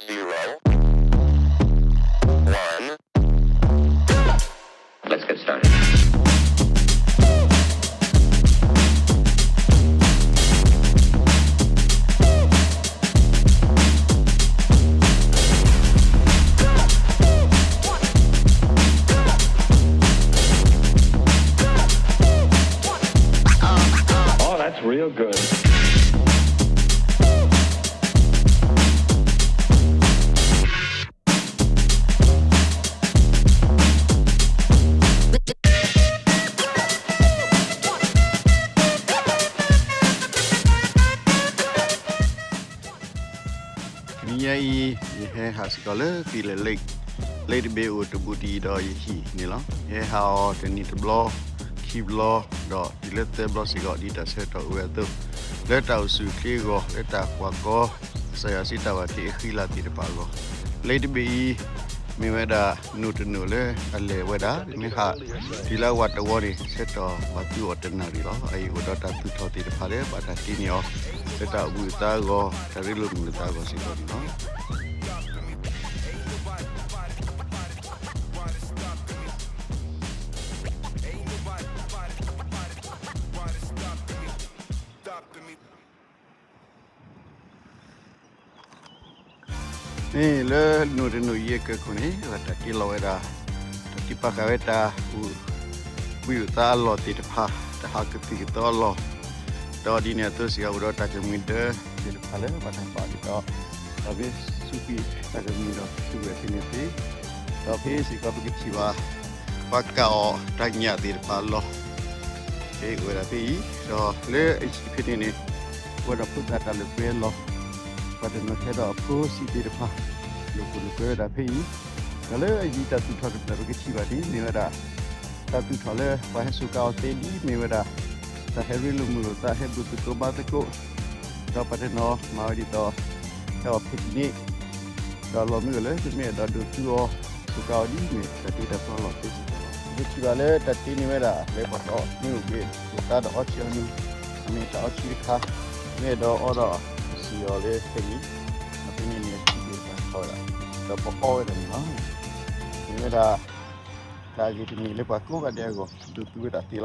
zero, one. Let's get started. Oh, that's real good. တနံၤညါအံၤ ယဟဲဟးစ့ၢ်ကီးလၢ Clear Lake, လ့တဘ့ၣ်အိၣ်တဘူးတယံၤဒီးယဟံၣ်န့ၣ်လီၤ. ယဟဲဟးအီၤတနံၤတဘျီ, ခံဘျီ, ဒီးတုၤလၢသၢဘျီစ့ၢ်ကီး ဒ်တၢ်ဆၢကတီၢ်အိၣ်ဝဲအသိး, လၢတၢ်အိၣ်ဆူၣ်အိၣ်ချ့အဂီၢ်, လၢတၢ်ကွၢ်ကီ ကစၢ်ယွၤစံးတၢ်ဘၣ်တ့အဃံအလၤသ့ၣ်တဖၣ်အဂီၢ်, လ့တဘ့ၣ်အံၤ မ့ၢ်ဝဲဒၣ်နိၣ်တနိၣ်လၢအလဲၤဝဲဒၣ် မ့ၢ်ဟးတုၤလၢအဝးတဝီန့ၣ် ဆၢကတီၢ်ဘၣ်သုးအီၤတနၣ်ရံၣ်လီၤ. အအံၤအိၣ်ဒီးတၢ်သူၣ်ထီၣ်သ့ၣ်တဖၣ်လၢဘၣ်တၢ်တ့န့ၢ်အီၤ လၢတၢ်အိၣ်ဘှံးအသးအဂီၢ်, တၢ်ရ့လိာ်မုာ်လိာ်သးအဂီၢ်စ့ၢ်ကီးန့ၣ်လီၤ. မ့ၢ်လၢနိၣ်တနိၣ်အံၤအကၢၢ်ခိၣ်န့ၣ် ဘၣ်တၢ်တ့လီၤဝဲဒၣ် တၢ်တ့ပာ်ဃာ်ဝဲတၢ်အိၣ်ဘှံးအိၣ်သးအလီၢ်သ့ၣ်တဖၣ်, တၢ်ဟးကသုၣ်ကသီအလီၢ်, ဒီးဒ်န့ၣ်အသိးစ့ၢ်ကီး အိၣ်ဒီးတၢ်ကမှံၤဒၢသ့ၣ်တဖၣ်လၢဘၣ်တၢ်ပာ်ဒ်သိး ဒီးမ့ၢ်စူးကွံာ်တၢ်ကမှံၤဒီးကသူဝဲဖဲန့ၣ်သ့, ဒီးဖဲစ့ၢ်ကီးပကထံၣ်ဘၣ် ပှၤကၢ်အီၣ်တၢ်ညၣ်သ့ၣ်တဖၣ်အလီၢ် ဖဲအိၣ်ဝဲဒၣ်ဖဲအံၤ, ဒီးလၢအယံၤဖဲန့ၣ်န့ၣ် အိၣ်ဝဲဒၣ်ဖိသၣ်တၢ်လၢပှဲၤအလီၢ်, ပှၤတနီၤဟဲဒီးအဖိဆံးသ့ၣ်တဖၣ် လၢပှဲၤလၢပှဲၤဝဲဒၣ်ဖဲအံၤ, ဒီးလၢအယံၤတၢ်သူၣ်ထီၣ်တဖျၢၣ်ပကထံၣ်ဘၣ်န့ၣ် မ့ၢ်ဝဲဒၣ် တၢ်သူၣ်ထီၣ်လၢပှၤဟဲစိာ်ကါအီၤသ့ဒ်မ့ၢ်ဝဲဒၣ် တၢ်ဟဲရ့လိာ်မုာ်လိာ်သး ဟဲဘျုးသကိးဘါသကိး, ဒီးပှၤတနီၤမၤဝဲဒ်သိး ဟဲအီၣ်ဖံးတံၢ်န့ၣ်, ဒီးလီၤမုၢ်အလၢပမ့ၢ်အဲၣ်ဒိးဒိးသူအီၤ စိာ်ကါအီၤဒ်မ့ၢ်တၢ်တ့တၢ်ဖျီအလီၢ်သ့စ့ၢ်ကီးလီၤ. ပထံၣ်ဘၣ်လၢတၢ်တ့န့ၢ်ဝဲဒၣ် လၢပှၤတီမ့ၢ်အိၣ်ဘှံးအိၣ်သါဒီးအီထံအီနိ, အမ့ၢ်တၢ်အီထံတခါ, မ့ၢ်အဲၣ်ဒိးအီဒီးစံၣ်အီၤလၢဖဲန့ၣ်, ဒီးဖဲန့ၣ်န့ၣ် အထံသ့ၣ်တဖၣ်ထီၣ်ဝဲဒၣ်, ဒီးပအီဝဲဒၣ်န့ၣ်လီၤ. မ့ၢ်ဝဲဒၣ် တၢ်အဂ့ၤတမံၤလၢပှၤကိးဂၤဒဲးအဂီၢ် ဒိးသူဝဲဒၣ်သ့လီၤ. လၢ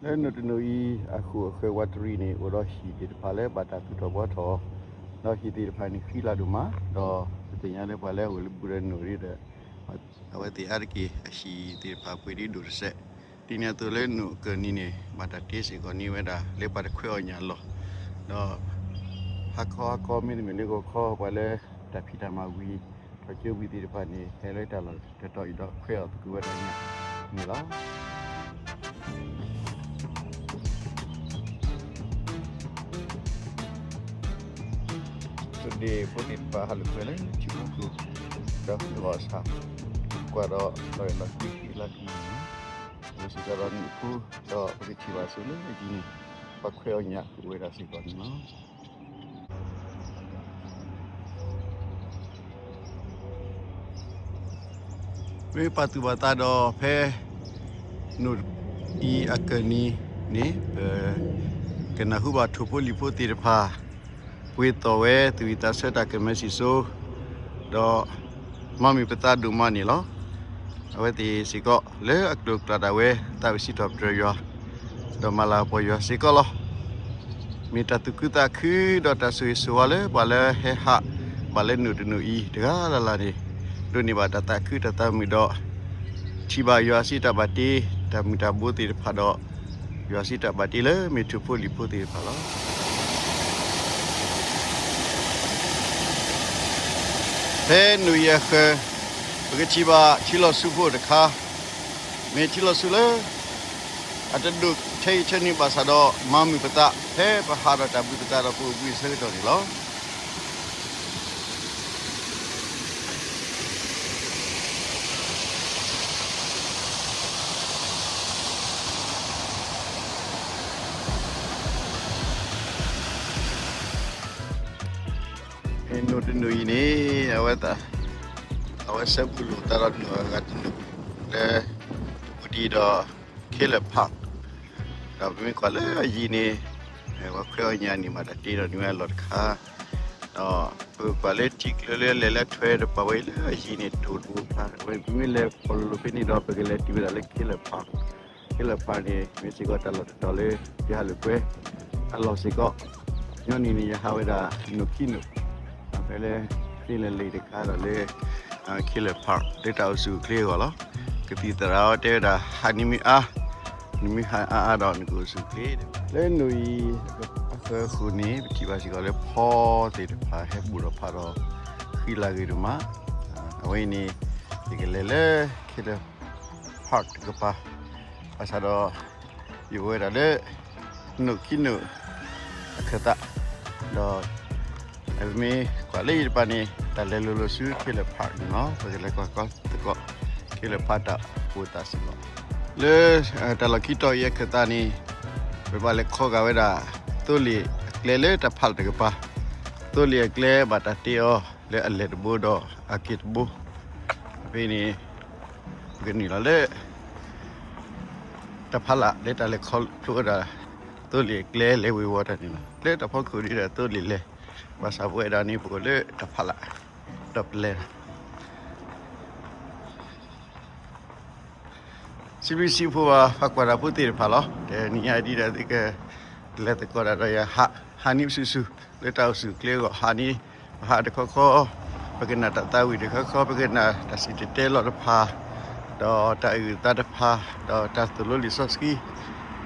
နိၣ်တနိၣ်အံၤ အဃိာ်အဃၢၤဝးတရံးန့ၣ် အိၣ်ဒီးဟံၣ်သ့ၣ်တဖၣ်လၢဘၣ်တၢ်သူၣ်ထီၣ်ဘှီထီၣ်, ဒီးဟံၣ်သ့ၣ်တဖၣ်န့ၣ်ဃံလၤဒိၣ်မး, ဒီးပသ့ၣ်ညါလၢပှၤလၢအအိၣ်လၢဘူးဒီးနိၣ်ရ့ဒီး အဝဲသ့ၣ်အါတက့ၢ် အဟံၣ်သ့ၣ်တဖၣ်ပှ့ၤဒ်ဒိၣ်တစဲး, ဒ်န့ၣ်အသိးလၢနိၣ်အကၢၢ်နံၤန့ၣ် ဘၣ်တၢ်တ့စ့ၢ်ကီးန့ၢ်ဝဲဒၣ် လၢပှၤတခွဲးအီၣ်ညၣ်အလီၢ်, ဒီး ဟါခီဟါခီမ့တမ့ၢ်လၢဂီၤခီ ပှၤလၢတၢ်ဖံးတၢ်မၤဝံၤ ထီၣ်ကၠိဝံၤသ့ၣ်တဖၣ်န့ၣ် ဟဲလၢတၢ်လီၢ်တတီၤအံၤဒီးခွဲးအီၣ်သကိးဝဲဒၣ်ညၣ်န့ၣ်လီၤ. ဒ့ၣ်ဖိသ့ၣ်တဖၣ်ဟးလိာ်ကွဲလၢထံဖိကီၢ်ဖိ ဒီးဃုအီၣ်ဆၣ် ကွၢ်ဒီးလီၤအဲၣ်လီၤကွံလၢကမၣ်န့ၣ်, အဝဲစ့ၢ်ကီးဒီးနံၣ်ဖိ ဒီးပကထံၣ်ဘၣ်အသိးလၢအယံၤန့ၣ် ပှၤခွဲးအီၣ်ညၣ်အိၣ်ဝဲဒၣ်စ့ၢ်ကီးန့ၣ်လီၤ. မ့ၢ်ပာ်သူၣ်ပာ်သးဒီးဖဲ နိၣ်အံၤအကၢၢ်နံၤန့ၣ် ပကနၢ်ဟူဘၣ်ထိၣ်ဖိလံၣ်ဖိသ့ၣ်တဖၣ် ပှ့ၤသီၣ်ဝဲသူၣ်ဝံၣ်သးဆၢတၢ်ကမၢစံၣ်စိၤ ဒီးမၤမုာ်ပသးဒိၣ်မးန့ၣ်လီၤ. အဝဲသ့ၣ်စ့ၢ်ကီး လၢအကျိာ်ကျါဒၣ်ဝဲ သးဝံၣ်စံးထီၣ်ပတြၢၤယွၤ ဒီးမၤလၤကပီၤယွၤစ့ၢ်ကီးလီၤ. မ့ၢ်တၢ်သူၣ်ခုသးခုဒီးတၢ်ဆိၣ်ဂ့ၤဆိၣ်ဝါလၢပှၤလၢဟဲဟးဘၣ်လၢနိၣ်တနိၣ်အံၤ တဂၤလၢ်လၢ်န့ၣ် ဒိးန့ၢ်ဘၣ်တၢ်သးခုတၢ်သးမုာ်ဒီး ထံၣ်ဘၣ်ယွၤစံးတၢ်ဘၣ်တ့ တၢ်မုၢ်တၢ်ဘိသ့ၣ်တဖၣ်ဒီး ယွၤစံးတၢ်ဘၣ်တ့လၢမ့ၢ်ထိၣ်ဖိလံၣ်ဖိသ့ၣ်တဖၣ်လီၤ. ဖဲနိၣ်အံၤအဃၢၤ ပကထံၣ်ဘၣ်ထံလီၤဆူဖိတခါ, မ့ၢ်ထံလီၤဆူလၢ အတဒိၣ်ထဲအံၤထဲန့ၣ်ဘၣ်ဆၣ်ဒီး မၤမုာ်ပသး ဖဲပဟးဒီးတၢ်ဘှံးပသးဒီးပအိၣ်ဘှံးအဆၢကတီၢ်န့ၣ်လီၤ. နိၣ်တနိၣ်အံၤန့ၣ် အဝဲသ့ၣ် အဝဲဆၢဘူးလိာ်သးဒီးနိၣ်အဂၤတနိၣ်လၢ ဘူးဒံဒီး ခဲလၢာ်ဖး ဒီးပမ့ၢ်ကွၢ်လၢအယံၤန့ၣ် ပှၤခွဲးအီၣ်ညၣ်န့ၣ် မၤတၢ်တ့ဒီးန့ၢ်ဝဲအလီၢ်တခါ, ဒီး ပကကွၢ်လၢထံကျိလၢလဲၤလၢထွဲတပၤဝဲလၢအယံၤန့ၣ် တိၤတဘိဖးဝဲ ပမ့ၢ်လဲၤခီလိၤလိၤဖဲန့ၣ်ဒီး ပကလဲၤတုၤဝဲဒၣ်လၢ Keilor Park, Keilor Park န့ၣ် မ့ၢ်စ့ၢ်ကီးတၢ်လီၢ်တတီၤလၢ ယဟးလိာ်ကွဲ အလီၢ်စ့ၢ်ကီး, ညီနုၢ်န့ၣ် ယဟးဝဲဒၣ် နိၣ်ခံနိၣ်, ဖဲလၢ Clear Lake တခါဒီးလၢ Keilor Park လၢတၢ်အိၣ်ဆူၣ်အိၣ်ချ့အဂီၢ်လီၤ. ကသံၣ်သရၣ်အီၤတဲဝဲဒၣ် ဟးန့ၢ်မ့ၢ်အါ, နမ့ၢ်ဟးအါအါဒီးနကအိၣ်ဆူၣ်အိၣ်ချ့, လၢနိၣ်အံၤအဃၢၤအဃိန့ၣ် ပထံၣ်ဘၣ်စ့ၢ်ကီးလၢဖီသ့ၣ်တဖၣ်ဟဲဘူးဒီးဖးဒီး ဃံလၤဂ့ၤဒိၣ်မး, အဝဲအံၤန့ၣ် ယကလဲၤလၢ Keilor Park တကပၤ, ဘၣ်ဆၣ်ဒီး ယအိၣ်ဝဲဒၣ်လၢ နိၣ်ခံနိၣ်အခၢၣ်သး, ဒီး ပမ့ၢ်ကွၢ်လၢအံၤတပၤန့ၣ် တၢ်လဲၤလိၤလိၤဆူ Keilor Park န့ၣ်လီၤ. ပကလဲၤကွၢ်ကီသကိး Keilor Park တၢ်အိၣ်သးစ့ၢ်ကီး, လၢ တၢ်လီၢ်ခံတီၤအံၤအခၢၣ်သးန့ၣ် ပဘၣ်လဲၤခီဂာ်ဝဲဒၣ် သိလ့ၣ်အကျဲလၢတၢ်ဖးလၢ်တကပၤ, သိလ့ၣ်အကျဲဘၣ်တၢ်တ့အီၤလၢအလဲၢ်တဘိဒီးအက့ၤတဘိ, ဖဲန့ၣ် ပကနုာ်လီၤလၢ တၢ်ဖးလၢ်လၢတၢ်လဲၤခီဖျိဝဲဒၣ် သိလ့ၣ်အကျဲလဲၤဝ့ၤဝီၤတၢ်န့ၣ်လီၤ. လၢတၢ်ဖီခိၣ်ဒ်ဒီးသိလ့ၣ်လဲၤ, ဘၣ်ဆၣ်ပဝဲဒၣ်န့ၣ် ပအိၣ်လၢတၢ်ဖးလၢ် ဒီးပလဲၤ စံးဘျုးစံးဖှိၣ်ဘၣ် ပှၤကွၢ်တၢ်ဖိသ့ၣ်တဖၣ်လီၤ. တနံၤညါဒ်ဒီးသုက လဲၤသကိးတၢ်ဒီးယၤ ဟးနံၤဆူၣ်ဆူၣ် လၢတၢ်အိၣ်ဆူၣ်အိၣ်ချ့အဂီၢ် ဟးန့ၣ် ပဟးတခီခီ ပကနၣ်တၢ်သးဝံၣ်တခီခီ ပကနၣ်တၢ်စံၣ်တဲၤတဲလီၤတဖၣ်, ဒီးတၢ်အုၣ်သးတဖၣ်, ဒီးတၢ်သိၣ်လိလံာ်စီဆှံ,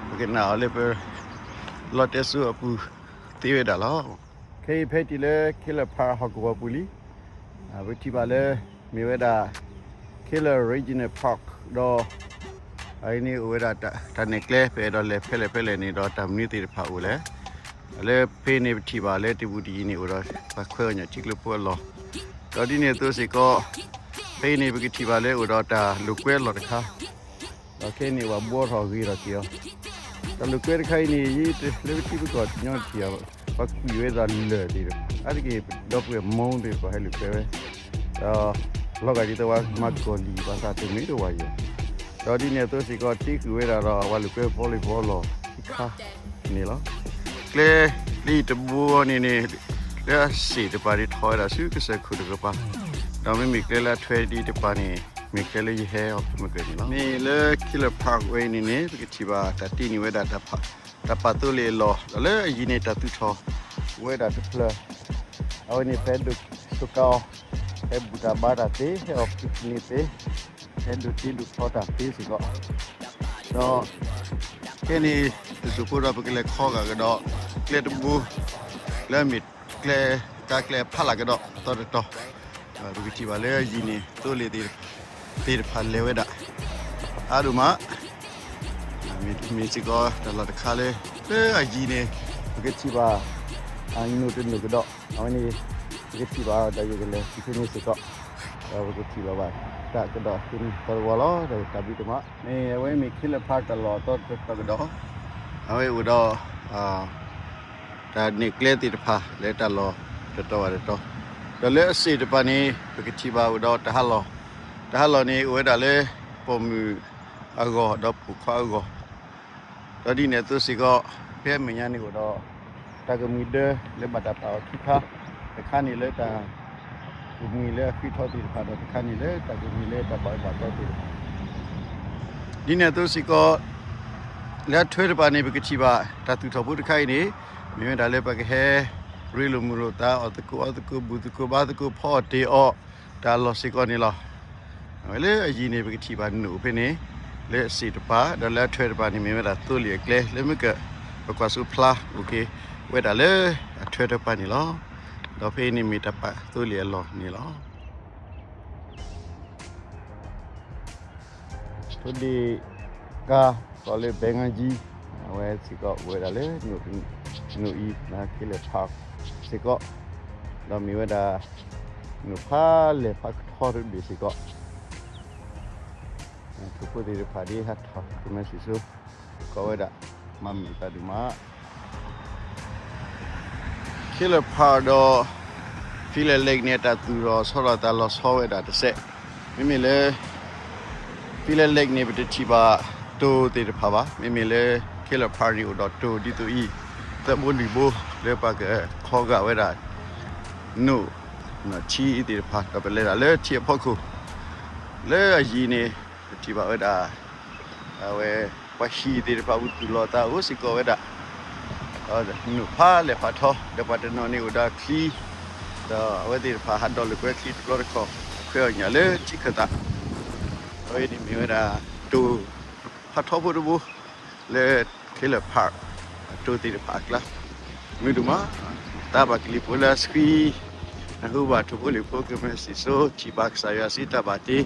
ပကနၣ်အီၤလၢပ လီတဲစိအပူၤသ့ဝဲဒၣ်လီၤ. ခဲအံၤဖဲတုၤလၢ Keilor Park ဟီၣ်ကဝီၤပူၤလံ. ပထံၣ်ဘၣ်လၢ မ့ၢ်ဝဲဒၣ် Keilor Regional Park ဒီး အအံၤန့ၣ်အိၣ်ဝဲဒၣ်တၢ်နဲၣ်ကျဲ ပအဲၣ်ဒိးလဲၤဖဲလဲၣ်ဖဲလဲၣ်န့ၣ်ဒီး တၢ်မနုၤသ့ၣ်တဖၣ်အိၣ်လဲၣ်. လၢဖဲန့ၣ်ပထံၣ်ဘၣ်လၢတဘူးတယံၤန့ၣ်အိၣ်ဒီး ပှၤခွဲးအီၣ်ညၣ်ထံကျိဖိအလီၢ်, ဒီးဒ်န့ၣ်အသိးစ့ၢ်ကီး ဖဲအံၤန့ၣ် ပကထံၣ်ဘၣ်လၢအိၣ်ဒီးတၢ်လိာ်ကွဲအလီၢ်တခါ ဒီးခဲအံၤန့ၣ် ပှၤဘှီထီၣ်ဂ့ၤထီၣ်က့ၤအီၤ, တၢ်လိာ်ကွဲတခါအံၤန့ၣ် ယလၢပထံပကီၢ်ညီထံၣ်အီၤ, ပှၤကွံာ်ဝဲဒၣ်လၢၢ်သ့ၣ်တဖၣ် အါတက့ၢ် ဒီပုၢ်ဝဲၢ်မူသ့ၣ်တဖၣ်ဟဲလိာ်ကွဲဝဲ, ဒီး လီၤဂာ်ဒ်သိးပှၤမၤကီၢ်လံာ် ဘၣ်ဆၣ်တမ့ၢ်တဝၢ်ယီၤ, ဒီးဒ်န့ၣ်အသိးစ့ၢ်ကီး တ့ဃုာ်ဝဲဒၣ်ဒီး ပှၤလိာ်ကွဲ volleyball လီၢ်ခံခါန့ၣ်လီၤ. ကျဲလၢယံၤတဘိန့ၣ်န့ၣ် လၢအစ့ၣ်တပၤန့ၣ် ထီၣ်ဝဲဒၣ်ဆူကစၢၢ်ခိၣ်တကပၤ, ဒီးမ့မ့ၢ်ကျဲလၢအထွဲဒံးတပၤန့ၣ် မ့ၢ်ကျဲလၢယဟဲအီၤဖဲမုၢ်ကၢၢ်န့ၣ်လီၤ. မ့ၢ်လၢ Keilor Park ဝဲအံၤန့ၣ်န့ၣ် ပကထံၣ်ဘၣ်တၢ်တ့န့ၢ်ဝဲဒၣ် တၢ်ပာ်သိလ့ၣ်အလီၢ် ဒီးလၢအယံၤန့ၣ် တၢ်သူၣ်ထီၣ်ဝဲဒၣ်တဖျၢၣ်, အဝဲန့ၣ် ပဟဲဒိးဆိးကါအီၤ, ဟဲဘူၣ်တၢ်ဘါတၢ်သ့, ဟဲအီၣ် picnic သ့, ဟဲဒိးတ့ဒိးဖျီတၢ်သ့စ့ၢ်ကီး, ဒီး ခဲန့ၣ် တစိၢ်ဖိဒီး ပကလဲၤခီဂာ်ကဒီး ကျဲတဘိ လၢအမ့ၢ်ကျဲ ကါကျဲအဖးလၢ်ကဒီးအသီတတီၤ, ပကထံၣ်ဘၣ်လၢအယံၤန့ၣ် သိလ့ၣ်သ့ၣ်တဖၣ်လဲၤဝဲဒၣ် အါဒိၣ်မး, မ့ၢ်စ့ၢ်ကီးတၢ်လီၢ်တခါလၢ လၢအယံၤန့ၣ် ပကထံၣ်ဘၣ် အနိၣ်တနိၣ်ကဒီး, အဝဲန့ၣ် ပကထံၣ်ဘၣ်ဒီးယကလဲၤတုၤဖဲန့ၣ်စ့ၢ်ကီး, ဒီးပကထံၣ်လီၤဘၣ်တၢ်ကဒီးဖဲန့ၣ်သီတဝီလီၤ, ဒီးတၢ်ဘျုးဒိၣ်မး, မ့ၢ်အဝဲမ့ၢ် Keilor Park တၢ်လီၢ်အသီတတီၤကဒီး, အဝဲအိၣ်ဒီး တၢ်နဲၣ်ကျဲသ့ၣ်တဖၣ်လၢတၢ်လီၢ်တတီၤဘၣ်တတီၤ, ဒီးလၢအစ့ၣ်တပၤန့ၣ် ပကထံၣ်ဘၣ်အိၣ်ဒီးတၢ်ဟးလီၢ်, တၢ်ဟးလီၢ်န့ၣ် အိၣ်ဝဲဒၣ်လၢပိာ်မုၣ်အဂီၢ်ဒီးပိာ်ခွါအဂီၢ်, ဒီးဒ်န့ၣ်အသိးစ့ၢ်ကီး ဖဲအမဲာ်ညါန့ၣ်အိၣ်ဒီး တၢ်ကမှံၤဒၢလၢဘၣ်တၢ်ပာ်အီၤခံခါ, တခါန့ၣ်လၢတၢ် ကမှံၤလၢအဃံထီသ့ၣ်တဖၣ်ဒီး တခါန့ၣ်လၢတၢ်ကမှံၤလၢတၢ်ဘၣ်အီၤဘၣ်အသီသ့ၣ်တဖၣ်, ဒ်န့ၣ်အသိးစ့ၢ်ကီး လၢအထွဲတပၤန့ၣ် ပကထံၣ်ဘၣ် တၢ်သူၣ်ထီၣ်ဖိတခါအံၤန့ၣ် မ့ၢ်ဝဲဒၣ်လၢပှၤကဟဲ ရ့လိာ်မုာ်လိာ်သး အီၣ်သကိးအီသကိး ဘူၣ်သကိးဘါသကိး ဖီအီၣ်တ့ၤအီၣ် တၢ်လီၢ်စ့ၢ်ကီးန့ၣ်လီၤ. အဝဲလၢအယံၤန့ၣ် ပကထံၣ်ဘၣ်နိၣ်ဖဲန့ၣ် လၢအစ့ၣ်တပၤ ဒီးလၢအထွဲတပၤန့ၣ် မ့ၢ်ဝဲဒၣ်သိလ့ၣ်အကျဲ လၢမ့ၢ်က ပကွၢ်စိဖျါအိၣ်က့ၤဝဲဒၣ်လၢအထွဲတပၤန့ၣ်လီၤ. ဒီးဖဲအံၤန့ၣ်မ့ၢ်တၢ်ပာ်သိလ့ၣ်အလီၢ်န့ၣ်လီၤ. ဖိဒ့ၣ်ကါ ကိးလၢ ဘဲငါကံ အဝဲစ့ၢ်ကီးအိၣ်ဝဲဒၣ်လၢ နိၣ်အံၤ Keilor Park စ့ၢ်ကီး, ဒီးမ့ၢ်ဝဲဒၣ် နိၣ်ဖးလဲၢ်ဖးကထီတဘ့ၣ်စ့ၢ်ကီး, ထိၣ်ဖိသ့ၣ်တဖၣ်ဒ်ဟးထီၣ်ကမဲာ်စံၣ်စိ ကိးဝဲဒၣ် မၤမုာ်သးဒိၣ်မး Keilor Park ဒီး Filet Lake န့ၣ် တၢ်သူၣ်ထီၣ်ဆီလီၤသးလီၤဆီဝဲဒၣ်တစဲး, မ့မ့ၢ်လၢ Filet Lake န့ၣ် ပတထံၣ်ဘၣ်တိၤသ့ၣ်တဖၣ်ဘၣ်. မ့မ့ၢ်လၢ Keilor Park န့ၣ် အိၣ်ဒီးတိၤဒ်သိးအံၤ သၢဘိလွံၢ်ဘိ လၢပှၤကခီဂာ်ဝဲဒၣ် နိၣ် ထံသ့ၣ်တဖၣ် ဒီးပလဲၤတၢ်လၢထံအဖီခိၣ် လၢအယံၤန့ၣ် ပထံၣ်ဘၣ်ဝဲဒၣ် အဝဲ ပှၤဟံၣ်သ့ၣ်တဖၣ် ပသူၣ်လီၤသးအိၣ်စ့ၢ်ကီးဝဲဒၣ် နူၢ်ဖးလဲၢ်ဖးထီ ဒီးပှၤတနီၤန့ၣ်အိၣ်ဒီးချံ ဒီးအဝဲသ့ၣ်တဖၣ်ဟးဒိးလိာ်ကွဲချံတဘျီတခီၣ် ခွဲးအီၣ်ညၣ်လၢထံခၢၣ်သး အဝဲန့ၣ်မ့ၢ်ဝဲဒၣ် တိၢ်ဖးထီဖိတဘိ လၢ Caleb Park အတိၢ်သ့ၣ်တဖၣ်အကျါ မုာ်ဒိၣ်မး တၢ်ဘၣ်ကလံၤဖိလၢအဆှံ နၢ်ဟူဘၣ်ထိၣ်ဖိလံၣ်ဖိကမျၢၢ်စံၣ်စိၤ ထံၣ်ဘၣ်ကစၢ်ယွၤစုတၢ်ဘၣ်တ့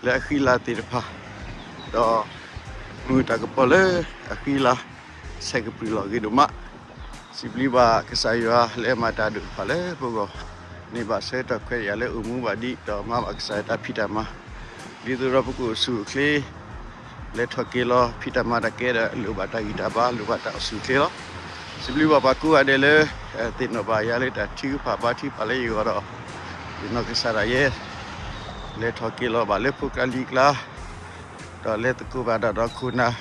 လၢအဃံလၤသ့ၣ်တဖၣ် ဒီး မုာ်တၢ်ကပီၤလၢအဃံလၤ ဆဲးကပြုၢ်လီၤဂ့ၤဒိၣ်မး စံးဘျုးဘၣ်ကစၢ်ယွၤလၢအမၤတၢ်ဒိၣ်တဖၣ်လၢပဂီၢ် န့ၢ်ဘၣ်ဆၢကတီၢ်ခွဲးယာ်လၢအိၣ်မူဘၣ်ဒံး ဒီးမၤဘၣ်ကစၢ်ယွၤတၢ်ဖံးတၢ်မၤ ဒ်သိးဒီးပကအိၣ်ဆူၣ်အိၣ်ချ့ လဲၤထီၣ်က့ၤလီၤ ဖံးတၢ်မၤတၢ်ကဲဒီး လိၣ်ဘၣ်တၢ်ဂံၢ်တၢ်ဘါ လိၣ်ဘၣ်တၢ်အိၣ်ဆူၣ်အိၣ်ချ့လီၤ. စံးဘျုးဘၣ်ပှၤကိးဂၤဒဲးလၢ သ့ၣ်နီၣ်ဘၣ်ယၤလၢတၢ်ထုကဖၣ်ဘါထုကဖၣ်လၢယဂီၢ်ဒီး ယနီၢ်ကစၢ်ဒၣ်ယဲ လဲၤထီၣ်က့ၤလီၤဘၣ်လၢဖိကျါလံၤကျါ ဒီးလဲၤသကိးဘၣ်တၢ်ဒီးခိၣ်နၢ်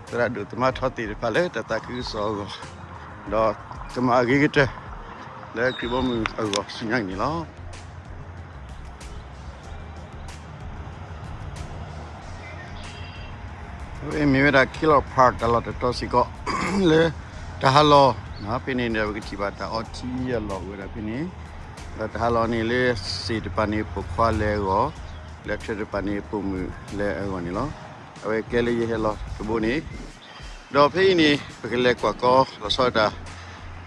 သရၣ်ဒိၣ်သမါထီသ့ၣ်တဖၣ်လၢတၢ်သးခုကစီၣ်အဂီၢ် ဒီးကမၤအဂ့ၤကတၢၢ် လၢခရံာ်ဘီမုၢ်အဂီၢ်ဆူညါအံၤန့ၣ်လီၤ. မ့ၢ်ဝဲဒၣ် Caleb Park တၢ်လီၢ်တတီၤစ့ၢ်ကီး လၢတၢ်ဟးလီၢ် ဖဲန့ၣ်ဒီး ပကထံၣ်ဘၣ်တၢ်အီထံအလီၢ်အိၣ်ဝဲဒၣ်ဖဲန့ၣ် ဒီးတၢ်ဟးလီၢ်န့ၣ်လၢစ့ၣ်တပၤန့ၣ် ပိာ်ခွါလဲၤအဂီၢ် လၢထွဲတပၤန့ၣ် ပိာ်မုၣ်လဲၤအဂီၢ်န့ၣ်လီၤ. အဝဲကျဲလၢယဟဲလီၤတဘိန့ၣ် ဒီးဖဲအံၤန့ၣ် ပကလဲၤကွၢ်ကီလီၤဆီဒၣ်တၢ်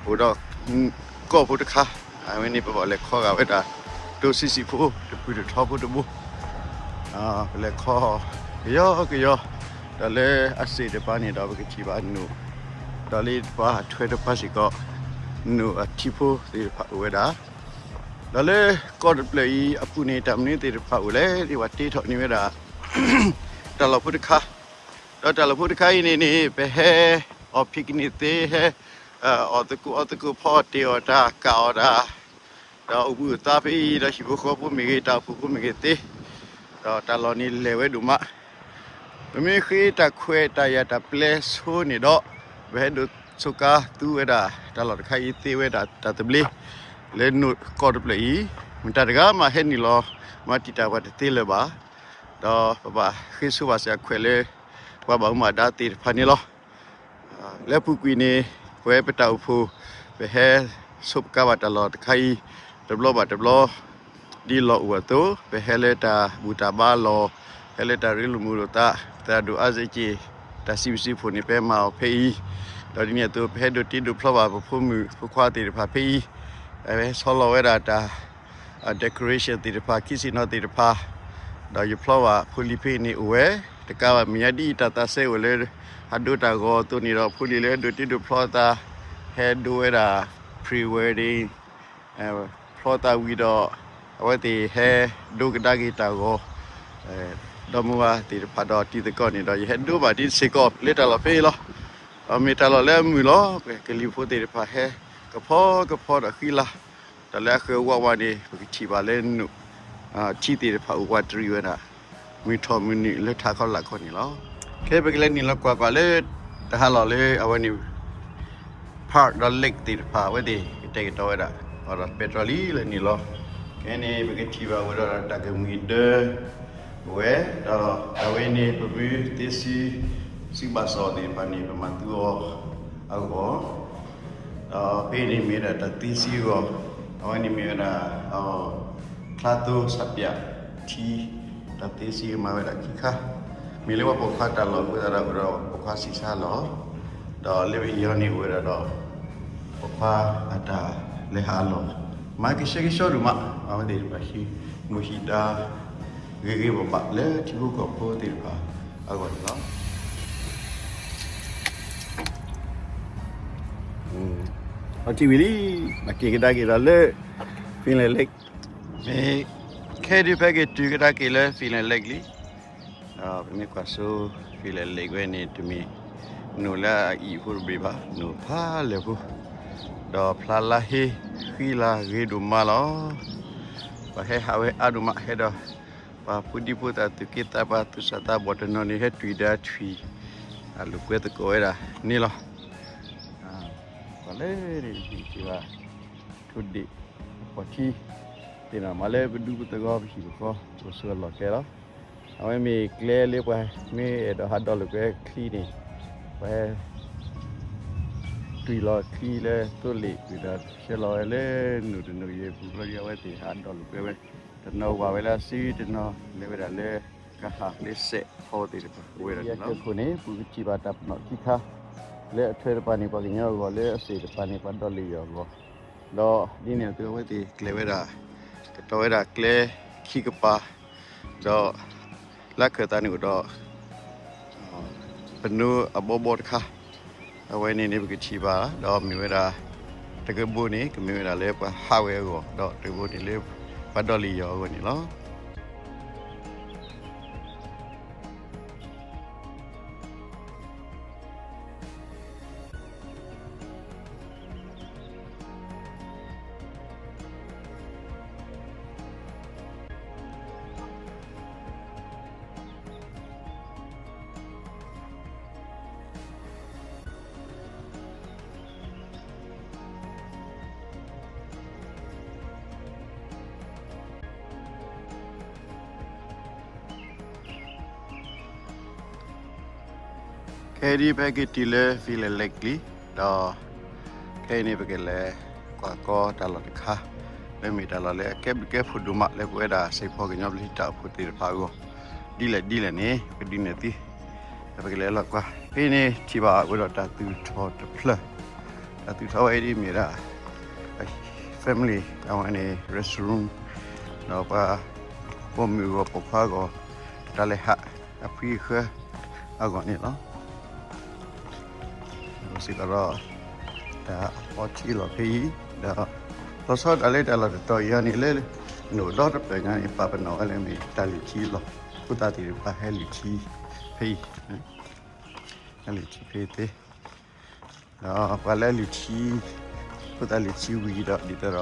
အိၣ်ဒီး ကီၢ်ဖိတခါ အဝဲန့ၣ်ပဘၣ်လဲၤခီဂာ်ဝဲဒၣ် တိၢ်ဆံးဆံးဖိ တပုၢ်တထီဖိတဘိ ပလဲၤခီ ကယီကယီ ဒီးလၢအစ့ၣ်တပၤန့ၣ်ဒီး ပကထံၣ်ဘၣ်နူၣ် ဒီးလၢတပၤထွဲတပၤစ့ၢ်ကီး နူၣ်အထံဖိသ့ၣ်တဖၣ်အိၣ်ဝဲဒၣ် ဒီးလၢကီၢ်တဖျၢၣ်အံၤအပူၤန့ၣ် တၢ်မနုၤသ့ၣ်တဖၣ်အိၣ်လဲၣ် ဒ်ပှၤတ့ထီၣ်န့ၢ်ဝဲဒၣ် တၢ်လီၢ်ဖိတခါ ဒီးတၢ်လီၢ်ဖိတခါအံၤန့ၣ်န့ၣ် ပဟဲအီၣ် picnic သ့ ဟဲ အီၣ်သကိးအီသကိး ဖီအီၣ်တ့ၢ်အီၣ်တၢ် ကၣ်အီၣ်တၢ် ဒီးအိၣ်ဘှံးအိၣ်သါဖဲအံၤ ဒီးဟံၣ်ဖိဃီဖိမ့ၢ်ဂ့ၤ တၢ်အိၣ်ဖှိၣ်ဖိမ့ၢ်ဂ့ၤသ့ ဒီးတၢ်လီၢ်န့ၣ်လဲၤဝဲဒိၣ်မး ပမ့ၢ်ဃ့တၢ်ခွဲးတၢ်ယာ်တၢ်ပျဲဆိန့ၣ်ဒီး ပဟဲဒိးဆိကါသူဝဲဒၣ် တၢ်လီၢ်တခါအံၤသ့ဝဲဒၣ်တၢ်သဘျ့ လၢနူၢ်ကီၢ်တဖျၢၣ်အံၤ မတၤတဂၤမးဟဲနုာ်လီၤ မၤတံာ်တာ်ပှၤတသ့လၢၤဘၣ် ဒီးပဘၣ်ဃ့ဆိဘၣ်စ့ၢ်အခွဲးလၢ ပှၤဘၣ်မူဘၣ်ဒါသ့ၣ်တဖၣ်န့ၣ်လီၤ. လၢအပူၤကွံာ်န့ၣ် ပဝဲပတၢ်အိၣ်ဖှိၣ် ပဟဲဆိကါဘၣ်တၢ်လီၢ်တခါအံၤ တဘျီဘၣ်တဘျီ ဒ်လီၢ်အိၣ်အသိး ပဟဲလၢတၢ်ဘူၣ်တၢ်ဘါလီၢ် ဟဲလၢတၢ်ရ့လိာ်မုာ်လိာ်သး သရၣ်ဒိၣ်အါစ့ၣ်က့ၣ် တၢ်စံးဘျုးစံးဖှိၣ်န့ၣ် ပမၤအီၤဖဲအံၤ ဒီးဒ်န့ၣ်အသိး ပဟဲဒိးတ့ဒိးဖျီဘၣ်ပဖိမုၣ်ဖိခွါသ့ၣ်တဖၣ်ဖဲအံၤ ပဟဲဆီလီၤဝဲဒၣ်တၢ် decoration သ့ၣ်တဖၣ် ခံဆ့ၣ်နီၤသ့ၣ်တဖၣ် ဒီးယဖျီဘၣ်ဖိလံၤဖဲအံၤန့ၣ်အိၣ်ဝဲ တကးဘၣ်မဲာ်ညါဒ်အံၤ တၢ်သးစဲအိၣ်လၢ ဟးဒိတၢ်ဂီၤအသိးန့ၣ်ဒီး ဖိလံၤလၢဟဲဒိးတ့ဒိးဖျီသး ဟဲဒိဝဲဒၣ် pre-wedding ဖျီသးဝံၤဒီး အဝဲသ့ၣ်ဟဲဒိကဒါက့ၤတၢ်ဂီၤ ဒီမါဝၤသ့ၣ်တဖၣ်ဒီးတံၤသကိးန့ၣ်ဒီး ယဟဲဒိဘၣ်ဒ်စ့ၢ်ကီးလၢတၢ်လီၢ်ဖဲအံၤလီၤ. ဒီးမ့ၢ်တၢ်လီၢ်လၢအမုာ်လီၤ. ကလံၤဖိသ့ၣ်တဖၣ်ဟဲကဖီကဖီဒီးဃံလၤ ဒီးလၢအဃၢၤဝးဝးန့ၣ် ပကထံၣ်ဘၣ်လၢနူၢ် ထံသ့ၣ်တဖၣ်အိၣ်ဝးတရံးဝဲဒၣ် မုၢ်ထီၣ်မုၢ်နုာ်လၢထးခီလာ်ခီန့ၣ်လီၤ. ခဲအံၤပကလဲၤနုာ်လီၤကွၢ်ကွၢ်လၢ တၢ်ဟးလီၢ်လၢအဝဲန့ၣ် park ဒီး lake သ့ၣ်တဖၣ် အဝဲသ့ၣ်ကတဲာ်ကတီၤဝဲဒၣ် ဒီးပဲတြီလံလၢနုာ်လီၤ. ခဲအံၤန့ၣ် ပကထံၣ်ဘၣ်ဝဲဒီးတၢ်ကမှံၤဒၢ ဝဲ ဒီးအဝဲန့ၣ် ပမ့ၢ်သ့ဆံ စုဘၣ်စီၣ်သ့ၣ်တဖၣ်န့ၣ် ပမၤသူအီၤအဂီၢ် ဒီးဖဲအံၤန့ၣ်မ့ၢ်ဝဲဒၣ်တၢ်သ့ဆံအဂီၢ် အဝဲန့ၣ်မ့ၢ်ဝဲဒၣ် ချါသိဆးပၠးထံ တၢ်သ့ဆံကမၤဝဲဒၣ်ခံခါ မ့ၢ်လၢပှၤပိာ်ခွါတၢ်လီၢ်အဃိသတးဒီး အိၣ်ဒီးပိာ်ခွါဆံးဆါလီၤ. ဒီးလၢပယီၤန့ၣ်အိၣ်ဝဲဒၣ်ဒီး ပိာ်ခွါအတၢ်လဲၤဟးအလီၢ် မၤကဆှဲကဆှီဒိၣ်မး အဝဲသ့ၣ်တဖၣ်ဟံးမူဟံးဒါ ဂ့ၤဂ့ၤဘၣ်ဘၣ်လၢထံဖိကီၢ်ဖိသ့ၣ်တဖၣ်အဂီၢ်န့ၣ်လီၤ. အီထံဝံၤလံ ဘၣ်က့ၤကဒါက့ၤဒီးလၢ Finnland Lake မ့ၢ်ခဲဒုးဖဲက့ၤတုၤကဒါက့ၤလၢ Finnland Lake လံ ဒီးပမ့ၢ်ကွၢ်စိ Finnland Lake ဝဲန့ၣ် တမ့ၢ်နူၢ်လၢအအံၣ်ဖိတဘ့ၣ်ဘၣ် နူၢ်ဖးလဲၢ်ဖိ ဒီးဖျါလါဟ့ ဃံလၤဂ့ၤဒိၣ်မးလီၤ. ပှၤဟဲဟးဝဲအါဒိၣ်မး ဟဲဒီး ပှၤဖိဒံဖိသၣ်သူၣ်က့သးပှၢ် သူၣ်စၢ်သးဘီၣ်တနီၤန့ၣ် ဟဲတွံၢ်ဒီးထွံၣ် အလိာ်ကွဲသကိးဝဲဒၣ်န့ၣ်လီၤ. ပှၤလၢန့ၣ် ထံၣ်ဘၣ် ထိၣ်ဒ့ၣ် ဖီၣ်ထံ မၤလၢပဒူပသဝီပဟံၣ်ပဃီ ပကဆိၣ်အလီၢ်ကျဲလီၤ. အဝဲမ့ၢ်ကျဲလၢပှၤမ့ၢ်အဲၣ်ဒိးဟးဒီးလိာ်ကွဲချံန့ၣ် ပှၤ တွံၢ်လီၤချံလၢသိလ့ၣ် ဝံၤဒီးဆှၢလီၤဝဲလၢနိၣ်တနိၣ်ယဲၢ်ပူၤဘျီဒီး အဝဲသ့ၣ်ဟးဒီးလိာ်ကွဲဝဲ တနီၤဝၤဝဲလၢအစု တနီၤလဲၤဝဲဒၣ်လၢ ကဟၣ်လၢစဲးဖီသ့ၣ်တဖၣ် အိၣ်ဝဲဒၣ်န့ၣ်လီၤ. ခိၣ်န့ၣ် ပကထံၣ်ဘၣ်တၢ်ပနီၣ်ခံခါ လၢအထွဲတပၤန့ၣ် ပှၤကညီအဂီၢ် လၢအစ့ၣ်တပၤန့ၣ် ပှၤဒီးလ့ၣ်ယီၢ်အဂီၢ် ဒီးဒ်န့ၣ်အသိးအဝဲသ့ၣ်ကျဲၤဝဲဒၣ် ကတီၤဝဲဒၣ်ကျဲခံကပၤ ဒီး လၢခၢၣ်သးန့ၣ်အိၣ်ဒီး ပနိအဘီဘီတခါ အဝဲန့ၣ်န့ၣ် ပကထံၣ်ဘၣ် ဒီးမ့ၢ်ဝဲဒၣ် တကဘိန့ၣ် ကမ့ၢ်ဝဲဒၣ်လၢပှၤဟးဝဲအဂီၢ် ဒီးတကဘိန့ၣ်လၢ ပှၤဒီးလ့ၣ်ယီၢ်အဂီၢ်န့ၣ်လီၤ. ခဲအံၤဒ်ပဟဲက့ၤတုၤလၢ Filet Lake လံ, ဒီး ခဲအံၤန့ၣ် ပကလဲၤကွၢ်ကီတၢ်လီၢ်တခါ လၢမ့ၢ်တၢ်လီၢ်လၢအကဲဘျုးကဲဖှိၣ်ဒိၣ်မး လၢပဝဲဒၣ်စ့ၢ်ကီးကညီဘျၢထံတၢ်အိၣ်ဖှိၣ်သ့ၣ်တဖၣ်အဂီၢ် ဒ်လဲၣ်ဒ်လဲၣ်န့ၣ် ပကဒုးနဲၣ်သု ပကလဲၤလီၤကွၢ်. ဖဲအံၤန့ၣ် ထံၣ်ဘၣ်အိၣ်ဒီးတၢ်သူၣ်ထီၣ်တဖျၢၣ်, တၢ်သူၣ်ထီၣ်ဝဲအံၤဒ်မ့ၢ်ဒၣ် family အဝဲန့ၣ် restroom ဒီးပှၤပိာ်မုၣ်အဂီၢ်ပိာ်ခွါအဂီၢ် တၢ်လဲၤဟးအဖှံအဃၢအဂီၢ်န့ၣ်လီၤ. စ့ၢ်ကီးဒီး တၢ်အီထံအလီၢ်ဖဲအံၤ ဒီး လီၤဆီဒၣ်တၢ်လၢတၢ်လီၢ်တတီၤအံၤအံၤန့ၣ် လၢ နိၣ်ဒီတဖျၢၣ်ညါန့ၣ် ပာ်ပနီၣ်ဝဲလၢမ့ၢ်တၢ်လုၢ်ထံအလီၢ်, ဖိသၣ်သ့ၣ်တဖၣ်ဟဲလုၢ်ထံဖဲအံၤ, ဟဲလုၢ်ထံဖဲအံၤသ့ ဒီးပှၤလၢအလုၢ်ထံ, ဖိသၣ်လုၢ်ထံဝံၤဒီး ဒ်သိးဒီး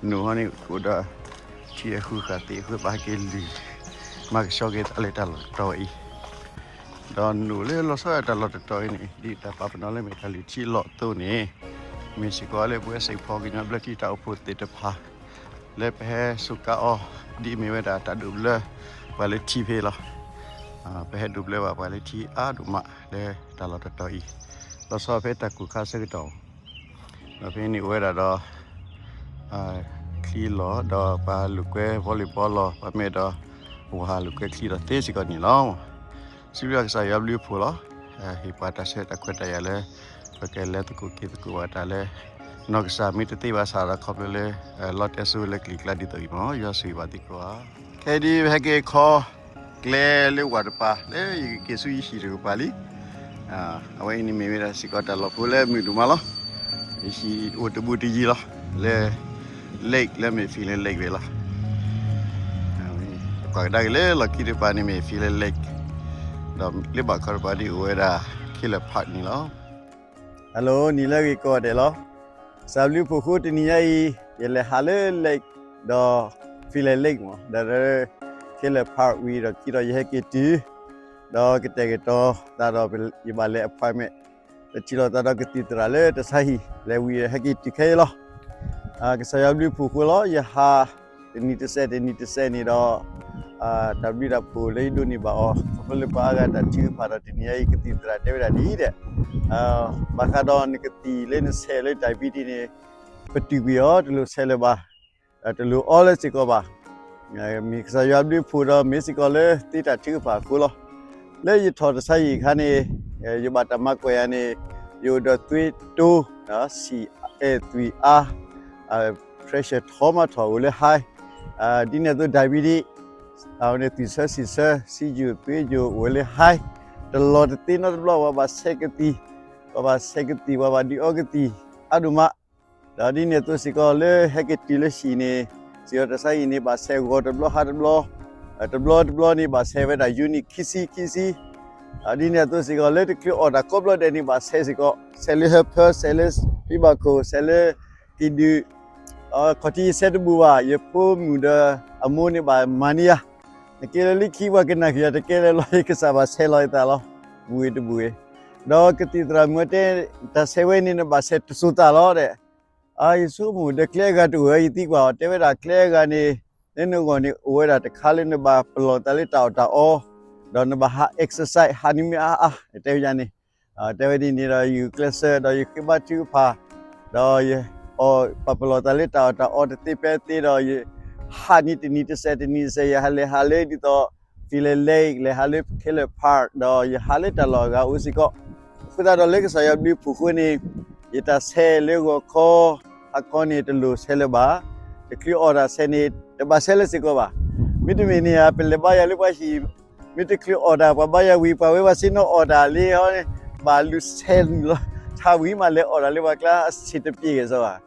နိၣ်ဟီန့ၣ်ကအိၣ်ဒီး ထံအဃုဃာ်သ့အဃိ ဘၣ်ဟဲက့ၤလုၢ် မၤကဆှီက့ၤသးလၢတၢ်လီၢ်တတီၤအံၤ, ဒီးနိၣ်လၢလီၤဆီဒၣ်တၢ်လီၢ်တတီၤအံၤန့ၣ် ဒ်တၢ်ပာ်ပနီၣ်လၢမ့ၢ်တၢ်လုၢ်ထံအလီၢ်အသိးန့ၣ် မ့ၢ်စ့ၢ်ကီးလၢပဝဲစ့ၢ်ကီးကညီဘျၢထံတၢ်အိၣ်ဖှိၣ်သ့ၣ်တဖၣ် လၢပဟဲစူးကါအီၤ ဒ်အမ့ၢ်ဝဲဒၣ်တၢ်ဒိးဘျၢပှၤလၢထံဖဲအံၤလီၤ. ပဟဲဒိးဘျၢဘၣ်ပှၤလၢထံအါဒိၣ်မးလၢတၢ်လီၢ်တတီၤအံၤ, လီၤဆီဖဲတၢ်ကူၣ်ခါဆၢကတီၢ် ဒီးဖဲန့ၣ်အိၣ်ဝဲဒၣ်ဒီး ချံလီၢ် ဒီးပှၤလိာ်ကွဲ volleyball လီၢ် ပှၤမ့ၢ်အဲၣ်ဒိး ဝၤလိာ်ကွဲချံဒီးသ့စ့ၢ်ကီးန့ၣ်လီၤ. စံးဘျုးကစၢ်ယွၤဘျုးဖှိၣ်လီၤ. ဟ့ၣ်ပှၤတၢ်ဆၢတၢ်ခွဲးတၢ်ယာ်လၢ ပကလဲၤသကိးက့ၤသကိးဘၣ်တၢ်လၢ နီၢ်ကစၢ်မ့ၢ်တသ့ဘၣ်ဆၣ်ဒီး ခီဖျိလၢ လီတဲစိလၢကလံၤကျါဒ်သိးအံၤမ့ၢ် ယွၤဆိၣ်ဂ့ၤဘၣ်သုကိးဂၤ. ခဲအံၤဒ်ပဟဲက့ၤခီ ကျဲလၢဝၤတပၤ လၢယကက့ၤဆူယဟံၣ်တကပၤလံ. အဝဲအံၤန့ၣ်မ့ၢ်ဝဲဒၣ်စ့ၢ်ကီးတၢ်လီၢ်ဖိလၢမုာ်ဒိၣ်မးလီၤ. ယဟံၣ်အိၣ်တဘူးတယံၤလီၤ. လၢ lake လၢမ့ၢ် Filet Lake ဝဲလီၤ. ကွၢ်ကဒါက့ၤလၢလီၢ်ခံတပၤန့ၣ်မ့ၢ် Filet Lake ဒီးလၢဘၣ်ခီတပၤဒ်အိၣ်ဝဲဒၣ် Keller Park န့ၣ်လီၤ. Hello နံၤလၢအဂ့ၤကိးဂၤဒဲးလီၤ. ကစၢ်ဘျုးဖှိၣ်ဃိတနံၤညါအံၤ ယလဲၤဟးလၢ lake ဒီး Filet Lake မ့ၢ် ဒီး Keller Park ဝံၤဒီးခံဒီးယဟဲက့ၤတုၤ ဒီးကတဲာ်ကတီၤသးဒီးယဘၣ်လဲၤ appointment ဒီးထံၣ်လိာ်သးဒီးကသံၣ်သရၣ်လၢတၢ်ဆါဟံၣ် လဲၤဝံၤဒီးဟဲက့ၤတုၤခဲအံၤလီၤ. ကစၢ်ယွၤဘျုးဖှိၣ်ဃိလီၤ. ယဟးတနံၤတစဲးတနံၤတစဲးန့ၣ်ဒီး တၢ်ဘျုးတၢ်ဖှိၣ်လၢယဒိးန့ၢ်ဘၣ်အီၤ ခီဖျိလၢပှၤအါဂၤတၢ်ထုကဖၣ်ဒီးတနံၤညါအံၤ ကသံၣ်သရၣ်တဲဝဲဒၣ်ဒ်အံၤဒီး ဘၣ်ဃးဒီးနကသံၣ်လၢနဆဲးလၢ diabetes န့ၣ် ပတုာ်ကွံာ်အီၤ တလိၣ်ဆဲးလၢၤဘၣ်, တလိၣ်အီလၢစ့ၢ်ကီးဘၣ်. မ့ၢ်ကစၢ်ယွၤဘျုးဖှိၣ်ဒီးမ့ၢ်စ့ၢ်ကီးလၢသ့တၢ်ထုကဖၣ်အဃိလီၤ. လၢယထီၣ်တၢ်ဆါဟံၣ်အခါန့ၣ် ယဘၣ်တၢ်မၤကွၢ်ယၤန့ၣ် ယအိၣ်ဒီးသွ့တိ ဆံးအဲၣ်သွံၣ်အါ pressure ထီၣ်မးထီၣ်အိၣ်လၢ high ဒ်န့ၣ်အသိး diabetes န့ၣ် သွံၣ်ဆၢဆံးဆၢ ဆံးယိာ်သွ့ယိာ်အိၣ်ဝဲလၢ high တလီၤတသ့နီတဘျီ ပှၤဘၣ်ဆဲးကသံၣ်, ပှၤဘၣ်ဆဲးကသံၣ် ပှၤဘၣ်ဒုးအီကသံၣ် အါဒိၣ်မး ဒီးဒ်န့ၣ်အသိးစ့ၢ်ကီးလၢဟဲက့ၤတုၤလၢဟံၣ်န့ၣ် စ့ၢ်ကီးတၢ်ဆါဟံၣ်န့ၣ် ဘၣ်ဆဲးဂီၤတဘျီဟါတဘျီ, တဘျီတဘျီန့ၣ် ဘၣ်ဆဲးဝဲဒၣ် unit ခံဆံခံဆံ, ဒ်န့ၣ်အသိးစ့ၢ်ကီးလၢတချုးအီၣ်တၢ်ကိးဘျီဒဲးန့ၣ် ဘၣ်ဆဲးစ့ၢ်ကီး ဆဲးလၢဟၢဖၢ ဆဲးလၢဖံဘၣ်ခိၣ် ဆဲးလၢကံၣ်ဒုၣ်, ခီၣ်ထံးယဆဲးတဘူၣ်ဘၣ် ယဖိမုၣ်ဒီးအမိၢ်န့ၣ်ဘၣ်မၤန့ၢ်ယၤ, နကဲလၢလၢခံပှၤကနၣ်ဃုာ်ယၤတကဲလၢၤလီၤ ယကစၢ်ဘၣ်ဆဲးလီၤယသးလီၤ, ဘူးဂ့ၤတဘူးဂ့ၤ, ဒီးကသံၣ်သရၣ်မုၣ်တဲ တၢ်ဆဲးဝဲန့ၣ် နဘၣ်ဆဲးတစိၤသးလီၤဒဲး ယဆိကမိၣ်ဒီးကျဲအဂၤတအိၣ်ဧါ ယသံကွၢ်အီၤ တဲဝဲဒၣ်ကျဲအဂၤန့ၣ် လၢနဂီၢ်န့ၣ် အိၣ်ဝဲဒၣ်တခါလၢနဘၣ်ပလီၢ်သးလၢတၢ်အီၣ်တၢ်အီ, ဒီးနဘၣ်ဟး exercise ဟးနံၤမ့ၢ်အါအါ တဲဝဲန့ၣ်, တဲဝဲဒ်န့ၣ်ဒီး ယကျဲးစၢးဒီးယဃ့ဘါထုကဖၣ်, ဒီးယအီၣ်ပာ်ပလီၢ်သးလၢတၢ်အီၣ်တၢ်အီတသ့ဖဲသ့ဒီး ယဟးနံၤတနံၤတစဲးတနံၤတစဲး ယဟးလဲၤဟးလၢဒ်သိး Finnland Lake လဲၤဟးလၢ Caleb Park ဒီးယဟးလၢတၢ်လီၢ်အဂၤအိၣ်စ့ၢ်ကီး. အဃိသတးဒီးလၢကစၢ်ယွၤဘျုးဖှိၣ်အဃိန့ၣ် ယတၢ်ဆဲးလၢဂီၤခီ ဟါခီန့ၣ်တလိၣ်ဆဲးလၢၤဘၣ်, တချုးအီၣ်တၢ်ဆဲးန့ၣ် တဘၣ်ဆဲးလၢၤစ့ၢ်ကီးဘၣ်. မ့တမ့ၢ်န့ၣ်ဧါ ပလဲၤဘါယွၤလၢပှၤဟံၣ် မ့ၢ်တချုးအီၣ်တၢ် ပှၤဘါယွၤဝံၤ ပှၤဝဲဘၣ်ဆ့ၣ်နီၤအီၣ်တၢ်လံဟီန့ၣ် ဘၣ်လူၤဆဲးလီၤ ထါဝံၤမးလဲၤအီၣ်တၢ်လၢပှၤကျါ အဆံးတပျ့ၤကဲၣ်စီဘၣ်.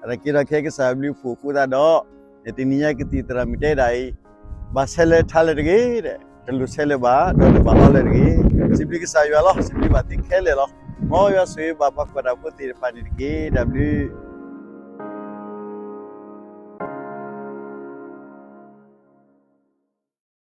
အတၢ်က့ၤထီၣ်ခဲကစၢ်ယွၤဘျုးဖှိၣ်အဃိသတးဒီး တနံၤညါကသံၣ်သရၣ်မုၣ်တဲဒၣ်အံၤ ဘၣ်ဆဲးလၢထါလၢၤတဂ့ၤ, တလိၣ်ဆဲးလၢၤဘၣ် ဒီးတဘၣ်အီလၢၤတဂ့ၤ. စံးဘျုးကစၢ်ယွၤလီၤ. စံးဘျုးဘၣ်သုခဲလၢာ်လီၤ. မ်ယွၤဆိၣ်ဂ့ၤဘၣ်ပှၤကွၢ်တၢ်ဖိသ့ၣ်တဖၣ်န့ၣ်တက့ၢ်. တၢ်ဘျုး